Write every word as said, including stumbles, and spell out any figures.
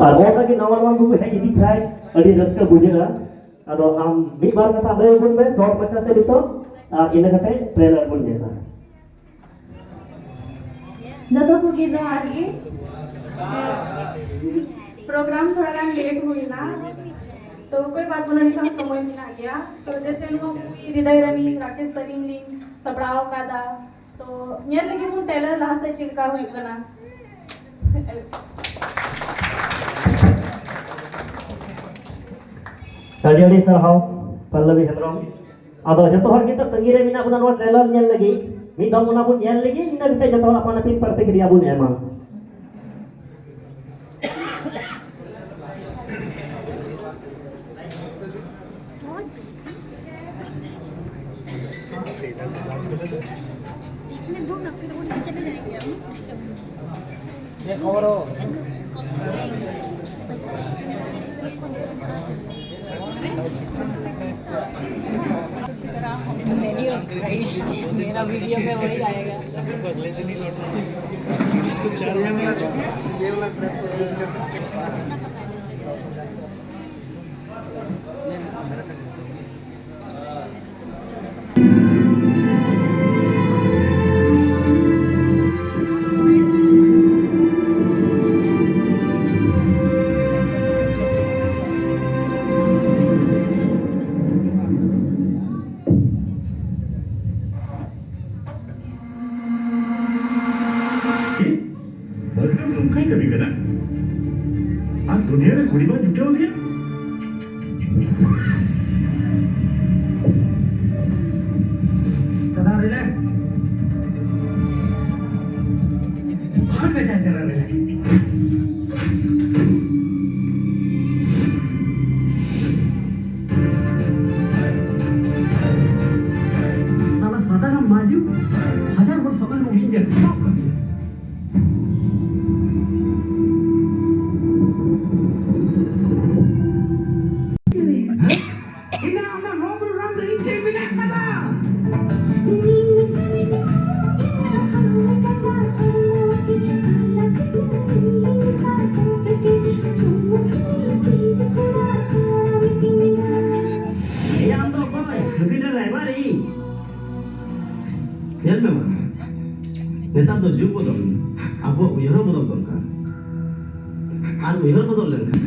ᱟᱨ ᱚᱱᱠᱟ ᱜᱮ ᱱᱟᱣᱟ ᱱᱟᱣᱟ ᱠᱚᱠᱚ ᱦᱮᱡ ᱤᱫᱤᱜ ᱠᱷᱟᱡ ᱟᱹᱰᱤ ᱨᱟᱹᱥᱠᱟᱹ ᱵᱩᱡᱷᱟᱹᱜᱼᱟ᱾ ᱟᱫᱚ ᱟᱢ ᱢᱤᱫ ᱵᱟᱨ ᱠᱟᱛᱷᱟ ᱞᱟᱹᱭ ᱟᱵᱚᱱ ᱢᱮ short ᱢᱟᱪᱷᱟ ᱛᱮ ᱱᱤᱛᱚᱜ, ᱟᱨ ᱤᱱᱟᱹ ᱠᱟᱛᱮ trailer ᱵᱚᱱ ᱧᱮᱞᱟ᱾ ᱡᱚᱛᱚ ᱠᱚᱜᱮ ᱡᱚᱦᱟᱨ ᱜᱮ᱾ ᱯᱨᱳᱜᱨᱟᱢ ᱛᱷᱚᱲᱟ ᱜᱟᱱ ᱞᱮᱴ ᱦᱩᱭᱱᱟ, ᱛᱚ ᱚᱠᱚᱭ ᱵᱟᱫ ᱵᱚᱱᱟ ᱱᱤᱛᱚᱜ ᱥᱚᱢᱚᱭ ᱢᱮᱱᱟᱜ ᱜᱮᱭᱟ᱾ ᱛᱚ ᱡᱮᱥᱮ ᱱᱚᱣᱟ movie ᱦᱨᱤᱫᱚᱭ ᱨᱟᱱᱤ ᱨᱟᱠᱮᱥ ᱛᱟᱨᱤᱝ ᱞᱤᱧ ᱥᱟᱯᱲᱟᱣ ᱟᱠᱟᱫᱟ, ᱛᱚ ᱧᱮᱞ ᱞᱟᱹᱜᱤᱫ ᱵᱚᱱ trailer ᱞᱟᱦᱟ ᱥᱮᱫ ᱪᱮᱫ ᱞᱮᱠᱟ ᱦᱩᱭᱩᱜ ᱠᱟᱱᱟ᱾ ᱟᱹᱰᱤ ᱟᱹᱰᱤ ᱥᱟᱨᱦᱟᱣ ᱯᱚᱞᱞᱚᱵᱤ ᱦᱮᱢᱵᱨᱚᱢ᱾ ᱟᱫᱚ ᱡᱚᱛᱚ ᱦᱚᱲ ᱜᱮ ᱛᱟᱺᱜᱤ ᱨᱮ ᱢᱮᱱᱟᱜ ᱵᱚᱱᱟ ᱱᱚᱣᱟ trailer ᱧᱮᱞ ᱞᱟᱹᱜᱤᱫ᱾ ᱢᱤᱫ ᱫᱷᱟᱣ ᱚᱱᱟ ᱵᱚᱱ ᱧᱮᱞ ᱞᱟᱹᱜᱤᱫ, ᱤᱱᱟᱹ ᱠᱟᱛᱮ ᱡᱚᱛᱚ ᱦᱚᱲ ᱟᱯᱟᱱ ᱟᱹᱯᱤᱱ ᱯᱨᱚᱛᱤᱠᱨᱤᱭᱟ ᱵᱚᱱ ᱮᱢᱟ᱾ मेरा वीडियो पे वही आएगा। ᱵᱟᱹᱨᱰᱮ ᱨᱮ ᱱᱚᱝᱠᱟᱭ ᱠᱟᱹᱢᱤ ᱠᱟᱱᱟ? ᱟᱨ ᱫᱩᱱᱤᱭᱟᱹ ᱨᱮ ᱠᱩᱲᱤ ᱵᱟᱭ ᱡᱩᱴᱟᱹᱣ ᱫᱮᱭᱟ? ᱫᱟᱫᱟ, relax. ᱦᱟᱴ ᱵᱮᱴᱟ, ᱫᱟᱫᱟ, relax. ᱥᱟᱞᱟ ᱥᱟᱫᱟᱨᱟᱢ ᱢᱟᱹᱡᱷᱤ ᱦᱟᱡᱟᱨ ᱦᱚᱲ ᱥᱟᱢᱟᱝ ᱨᱮ ᱤᱧ ᱡᱟᱹᱯᱤᱫ ᱠᱟᱫᱮᱭᱟ᱾ ᱦᱮᱸ? ᱤᱧᱟᱹᱜ ᱚᱱᱟ ᱨᱚᱝ ᱨᱚᱝ ᱫᱚ ᱤᱧ ᱴᱷᱮᱱ ᱢᱮᱱᱟᱜ ᱠᱟᱫᱟ᱾ ᱡᱩᱜᱽ ᱵᱚᱫᱚᱞ ᱮᱱᱟ, ᱟᱵᱚᱣᱟᱜ ᱩᱭᱦᱟᱹᱨ ᱦᱚᱸ ᱵᱚᱫᱚᱞ ᱫᱚᱨᱠᱟᱨ᱾ ᱟᱨ ᱩᱭᱦᱟᱹᱨ ᱵᱚᱫᱚᱞ ᱞᱮᱱᱠᱷᱟᱱ